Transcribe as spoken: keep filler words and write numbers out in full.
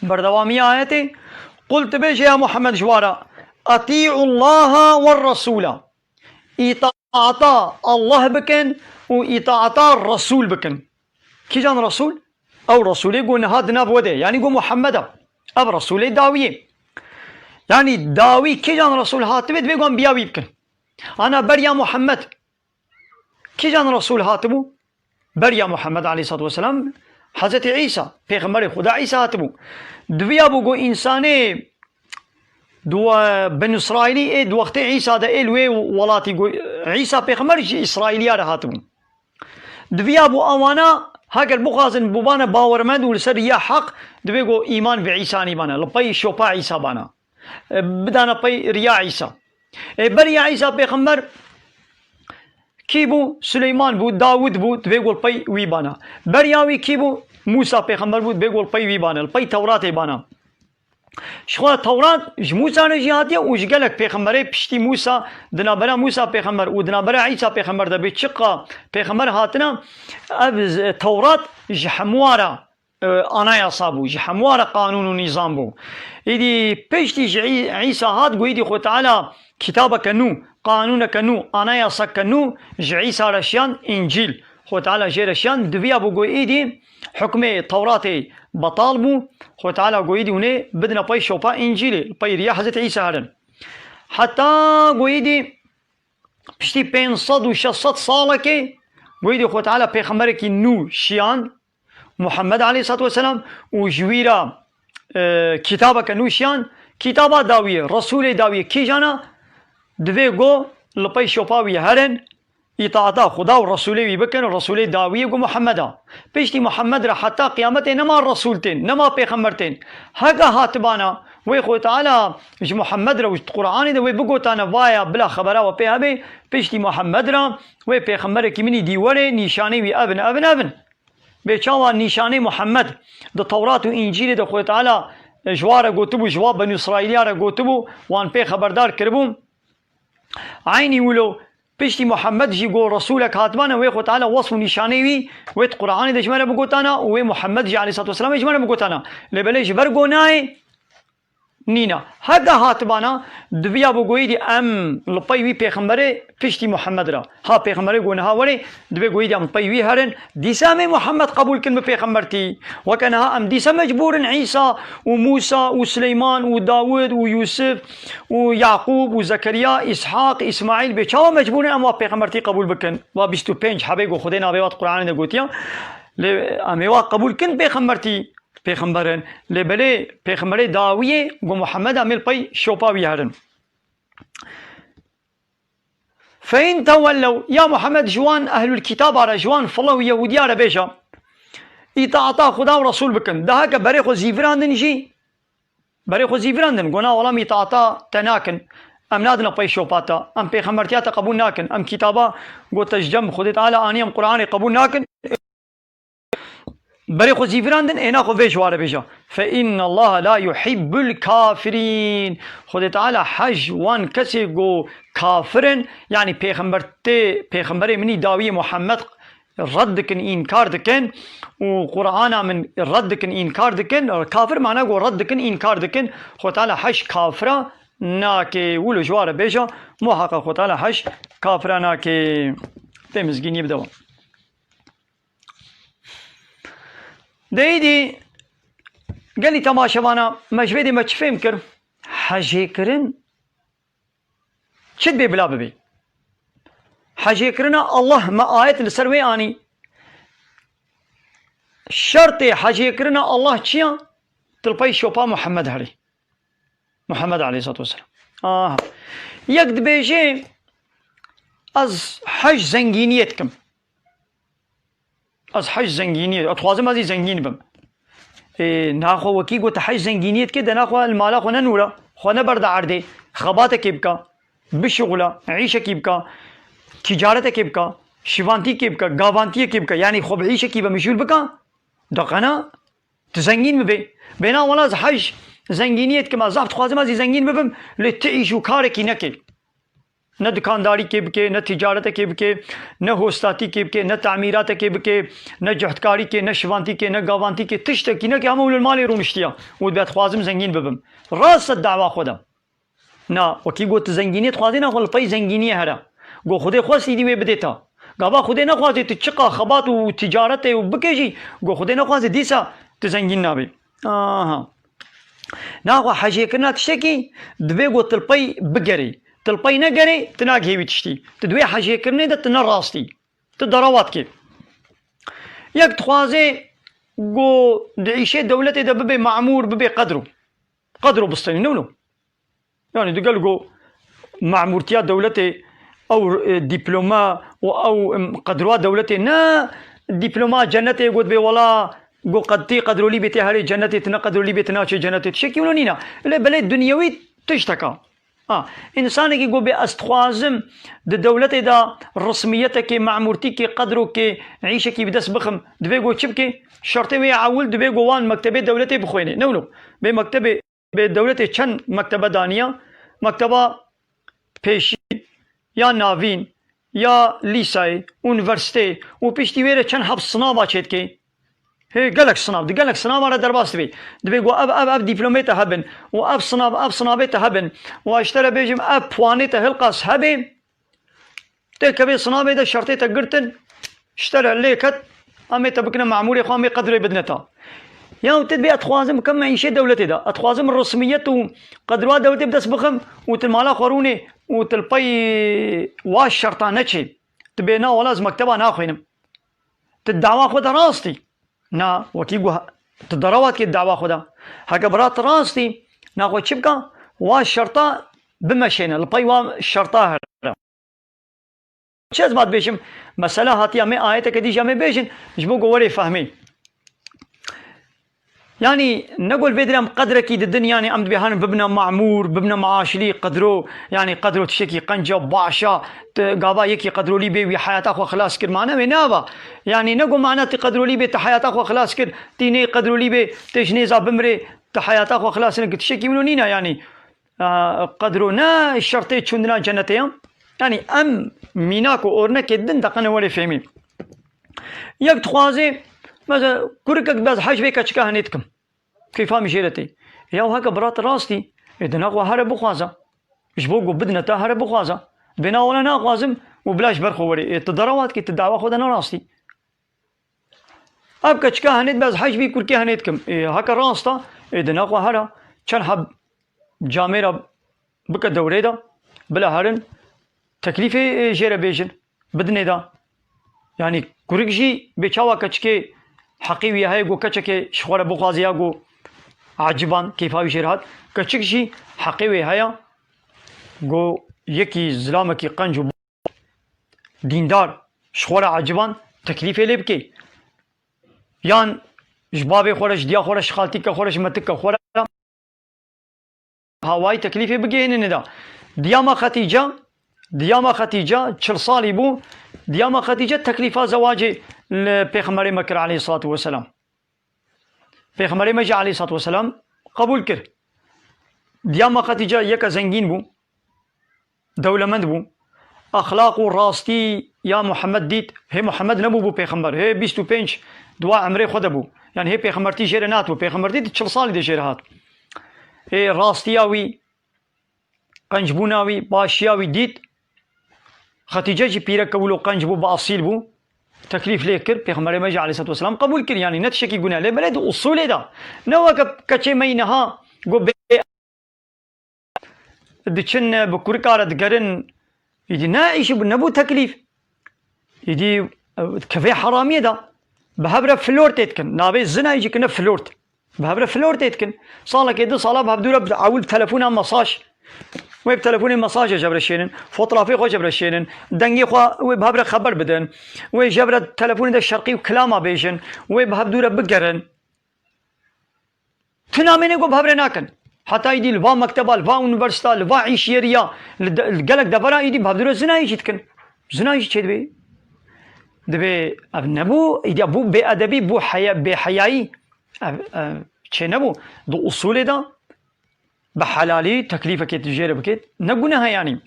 Berdewamiya ayetê, "Qul" tu bêje ya Muhammed ji wan re, "Etî'ullaha we resûla." Îtaata Allah bikin û îtaata Resûl bikin. Kîjan Resûl? Ew Resûlê ku niha di nav we de, yanî ku Muhammed e. Ev Resûlê dawiyê. Yanî dawî kîjan Resûl hatibê divê ku em biya wî bikin. Ana beriya Muhammed. Kîjan Resûl hatibû? Beriya Muhammed aleyhissalatu vesselam, Hezretî Îsa, Pêxemberê Xuda Îsa hatibû. Diviya bû ku însanê di we-, Bin Îsraîlî ê di wextê Îsa de ê li wê welatî ku Îsa Pêxember ji Îsraîliya re hatibû. Diviya bû ewana heger bixwazin bûbane bawermend û li ser riya heq, divê ku îman bi Îsa nîbane, li pey şopa Îsa bana. E, bidane pey riya Îsa. E, beriya Îsa Pêxember kî bû? Suleyman bû, Dawud bû, divê ku li pey wî bana. Beriya wî kî bû? Mûsa Pêxember bû, divê ku li pey wî bane, li pey Tewratê bana. Ji xwe Tewrat ji Mûsa re jî hatiye û ji gelek pêxemberê piştî Mûsa, di navbera Mûsa Pêxember û di navbera Îsa Pêxember de bê çiqa pêxember hatine, ev z-, Tewrat ji hemû re e, anayasa bû, ji hemû re qanûn û nîzam bû. Îdî piştî ji Î-, Îsa hat, got, îdî Xwe Teala kitabeke nû, qanûneke nû, anayaseke nû ji Îsa re şiyan Încîl. Xwe Teala jê re şiyan, diviya bû, got, îdî hukmê Tewratê betal bû. Xwe Teala got, îdî hûnê bidine pey şopa Încîlê, li pey riya Hezretî Îsa herin. Heta got, îdî piştî pênc sed û şeş sed salekê, got, îdî Xwe Teala pêxemberekî nû şiyan, Muhammed aleyhissalatu vesselam, û ji wî re, e, kitabeke nû şiyan, kitaba dawiyê, Resûlê dawiyê kîjan e? Divê ku li pey şopa wî herin, îtaata Xuda û Resûlê wî bikin, Resûlê dawiyê ku Muhammed e. Piştî Muhammed re heta qiyametê nema Resûl tên, nema pêxember tên. Heke hatibana wê Xwe Teala ji Muhammed re û ji Qur'anê de wê bigotane, vaya bila xebera we pê hebe, piştî Muhammed re wê pêxemberekî min îdî were, nîşanê wî ev in, ev in, ev in. Bê çawa nîşanê Muhammed di Tewrat û Încîlê de Xwedê Teala ji wan re gotibû, ji wan Benû Îsraîliya re gotibû, wan pê xeberdar kiribû. Eynî wilo piştî Muhammed jî got Resûlek hatibane, wê Xwedê Teala wesf û nîşanê wî wê di Qur'anê de ji me re bigotana û wê Muhammed jî aleyhissalatu vesselamê ji me re bigotana. Lê belê ji ber gonayê nîna. Heke hatibana, diviya bû goyî dî em li pey wî pêxemberê piştî Muhammed re. Ha pêxemberê ku niha werê, divê goyî dî em li pey wî herin. Dîsa em ê Muhammed qebûl kin bi pêxembertî. Weke niha em dîsa mecbûr in Îsa û Mûsa û Sileyman û Dawid û Yûsif û Yaqûb û Zekeriya, Îshaq, Îsmaîl bê çawa mecbûr in em wa pêxembertî qebûl bikin? Wa bîst û pênc hebê ku Xwedê navê wa di Qur'anê de gotiya. Lê em ê wa qebûl kin pêxembertî. Pêxember in. Lê belê pêxemberê dawiyê ku Muhammed em ê li pey şopa wî herin. Fe in tewellew, ya Muhammed ji wan ehlul kitaba re, ji wan file û Yehûdiya re bêje, îtaata Xuda û Resûl bikin. Daha ke berê xwe zîvirandin jî, berê xwe zîvirandin, got na wela em îtaata te nakin. Em nadine pey şopa te. Em pêxembertiya te qebûl nakin. Em kitaba ku te ji cem Xwedê Teala aniye, em Qur'anê qebûl nakin. Berê xwe zîvirandin, êna xwe vê ji wan re bêje. Fe innallaha la yuhibbul kafirîn. Xwedê Teala hej wan kesê ku kafir in, yanî pêxember tê, pêxemberê min î dawiyê Muhammed red dikin, înkar dikin û Qur'ana min red dikin, înkar dikin. Kafir mana ku red dikin, înkar dikin. Xwedê Teala hej kafira nake. Wilo ji wan re bêje, muheqeq Xwedê Teala hej kafira nake. Tê mizgîniyê bide wan. Deyîdî gelî temaşevana me ji vê dê me çi fêm kir? Hejêkirin çi dibê bila bibê? Hejêkirina Allah me ayet li ser wê anî. Şertê hejêkirina Allah çi ya? Tu li pey şopa Muhammed herî. Muhammed aleyhissalatu vesselam. Aha. Yek dibêje, ez hej zengîniyê dikim. Ez hej zengîniyê, ez dixwazim ez jî zengîn bim. Ê, naxwe wekî got hej zengîniyê dike, de naxwe li mala xwe nenûre, xwe neberde erdê, xebatekê bike, bişixule, îşekî bike, tîcaretekê bike, şivantîkê bike, gavantiyekê bike, yanî xwe bi îşekî ve mijûl bike, de qena tu zengîn bibê. Bêna wela ez hej zengîniyê dikim, ez zaf dixwazim ez jî zengîn bibim, lê tu îş û karekî nekê. Ne dikandarîkê bike, ne ticaretekê bike, ne hostatîkê bike, ne tamîratekê bike, ne cuhtkarîkê, ne şivantîkê, ne gavantîkê, tiştekî neke, hema wilo li malê rûniştiya. Û dibê dixwazim zengîn bibim. Rast e dawa xwe de. Na, wekî got, tu zengîniyê dixwazî, na xwe li pey zengîniyê here. Got, Xwedê xwest îdî wê bidê te. Gava Xwedê nexwazê tu çiqa xebat û ticaretê û bike jî, got, Xwedê nexwazê dîsa tu zengîn nabî. Aha. Naxwe hejêkirina tiştekî divê got tu li pey bigerî. Tu li pey negerî, tu nagihê wî tiştî. Tu di wê hejêkirinê de tu ne rastî. Tu derewa dikê. Yek dixwazê got di îşê dewletê de bibê mamûr, bibê qedro. Qedro bistînî, ne wilo? Yani digel got mamûrtiya dewletê, ew, e, diploma û ew, em, qedroa dewletê ne diploma cennetê got bê wela got qed tê qedrolî bê tê herê cennetê, tu ne qedrolî bê tu naçê cennetê. Tiştekî wilo nîne. Lê belê dunyewî tişteka. Ha, însanekî got bê ez dixwazim di dewletê de resmiyetekê, mamûrtîkê, qedrokê, îşekî bi dest bixim. Divê got çi bike? Şertê wê ya ewil divê got wan mektebê dewletê bixwêne. Ne wilo? Bê mektebê Bê dewletê çend mektebe daniya, mekteba pêşî, ya navîn, ya lîseyê, unîversîteyê û piştî wê re çend heb sinava çêdikê. Hê gelek sinav, di gelek sinava re derbas dibê. Dibê ku ev, ev, ev dîplomê te hebin û ev sinav, ev sinavê te hebin û ez ji te re bêjim ev puanê te hilqas hebê. Tê kevê sinavê de şertê te girtin, ji te re lê ket, em ê te bikine memûrê xwe, em ê qedrê bidine te. Ya te dibê ez dixwazim bikim me îşê dewletê de. Ez dixwazim resmiyet û qedroa dewletê bi dest bixim û tu li mala xwe rûnê û tu li pey wa şerta neçê. Tu bê na wela ez mekteba naxwînim. Tu dawa xwe de rastî. Na, wekî guh, tu derewa dikê dawa xwe de. Heke bira tu rastî, na xwe çi bika? Wa şerta bimeşêne, li pey wa şerta here. Çi ez ma dibêjim? Mesela hatiye me ayeteke dî jî em ê bêjin, ji bo ku werê fehmî. Yanî ne ku li vê dirê em qedrekî didin, yanî em dibê herin bibine mamûr, bibine maaşlî, qedro, yanî qedro tiştekî qenca, başa, tu gava yekî qedrolî bê wî heyata xwe xilas kir, mane wê nava. Yanî ne ku mane tu qedrolî bê tu heyata xwe xilas kir, tî nê qedrolî bê tu ji nêza bimrê, tu heyata xwe xilas nekir, tiştekî wilo nîne yanî. A, qedro ne şertê çûndina cennetê ya. Yanî em mînak û ornekê din deqene werê fêmî. Yek dixwazê, mesela, kurikek bes hej vê keçika henê dikim. Keyfa min jê re tê. Ya heke bira tu rastî, ê di naxwe here bixwaza. Ji bo ku bidine te here bixwaza. Bê na wele naxwazim û bila ji ber xwe werê. Ê tu derewa dikî, tu dawa xwe de ne rastî. Ev keçika henê dibe ez hej bî kurkê henê dikim. Ê, heke rast e, ê, di naxwe here çend heb camêra bike dewrê de, bila herin teklîfê, ê, jê re bêjin, bidinê de. Yanî kurik jî bê çawa keçikê heqê wî heye ku keçekê ji xwe re bixwaze ya ku eciban keyfa wî jê re hat. Keçik jî heqê wê heye ku yekî zilamekî qenc û dîndar ji xwe re eciban teklîfê lê bike. Yan ji bavê xwe re, ji diya xwe re, ji xaltîka xwe re, ji metika xwe re hawayî teklîfê bigihînine de. Diyama Xetîce, diyama Xetîce çil salî bû. Diyama Xetîce teklîfa zewacê li Pêxemberê me kir aleyhissalatu vesselam. Pêxemberê me jî aleyhissalatu vesselam qebûl kir. Diyama Xetîce yeke zengîn bû, dewlemend bû. Exlaq û rastî ya Muhammed dît. Hê Muhammed nebû bû pêxember. Hê bîst û pênc di wa emrê xwe de bû. Yani hê pêxembertî jê re nehatibû. Pêxembertî di çil salî de jê re hat. Hê rastiya wî, qencbûna wî, başiya wî dît. Xetîce jî pîreke wilo qenc bû, bi asîl bû. Teklîf lê kir, Pêxemberê me jî aleyhissalatu vesselam qebûl kir. Yanî ne tiştekî gune, lê belê di usulê de. Ne weke keçê me yî niha got bê diçin bi kurika re digerin. Îdî ne îşî bû, nebû teklîf. Îdî, e, kevê heramiyê de bi hev re flortê dikin. Navê zina jî kine flort. Bi hev re flortê dikin. Salekê du sala bi hev dû re bi ewil telefona mesaj. Wê bi telefonê mesajê ji hev re şênin. Fotrafê xwe ji hev re şênin. Dengê xwe wê bi hev re xeber bidin. Wê ji hev re telefonê de şerqî û kilama bêjin. Wê bi hev dû re bigerin. Tu namênê ku bi hev re nakin. Heta îdî li va mekteba, li va unîversîta, li va îşyeriya, li de-, li gelek devera îdî bi hev dû re zinayê jî dikin. Zinayê jî çêdibê. Dibê ev nebû, îdî bû bêedebî, bû heye-, bêheyayî. Ev, ev çê nebû. Di usulê de bi helalî teklîfekê tu jê re bikêt, ne guneh e yanî.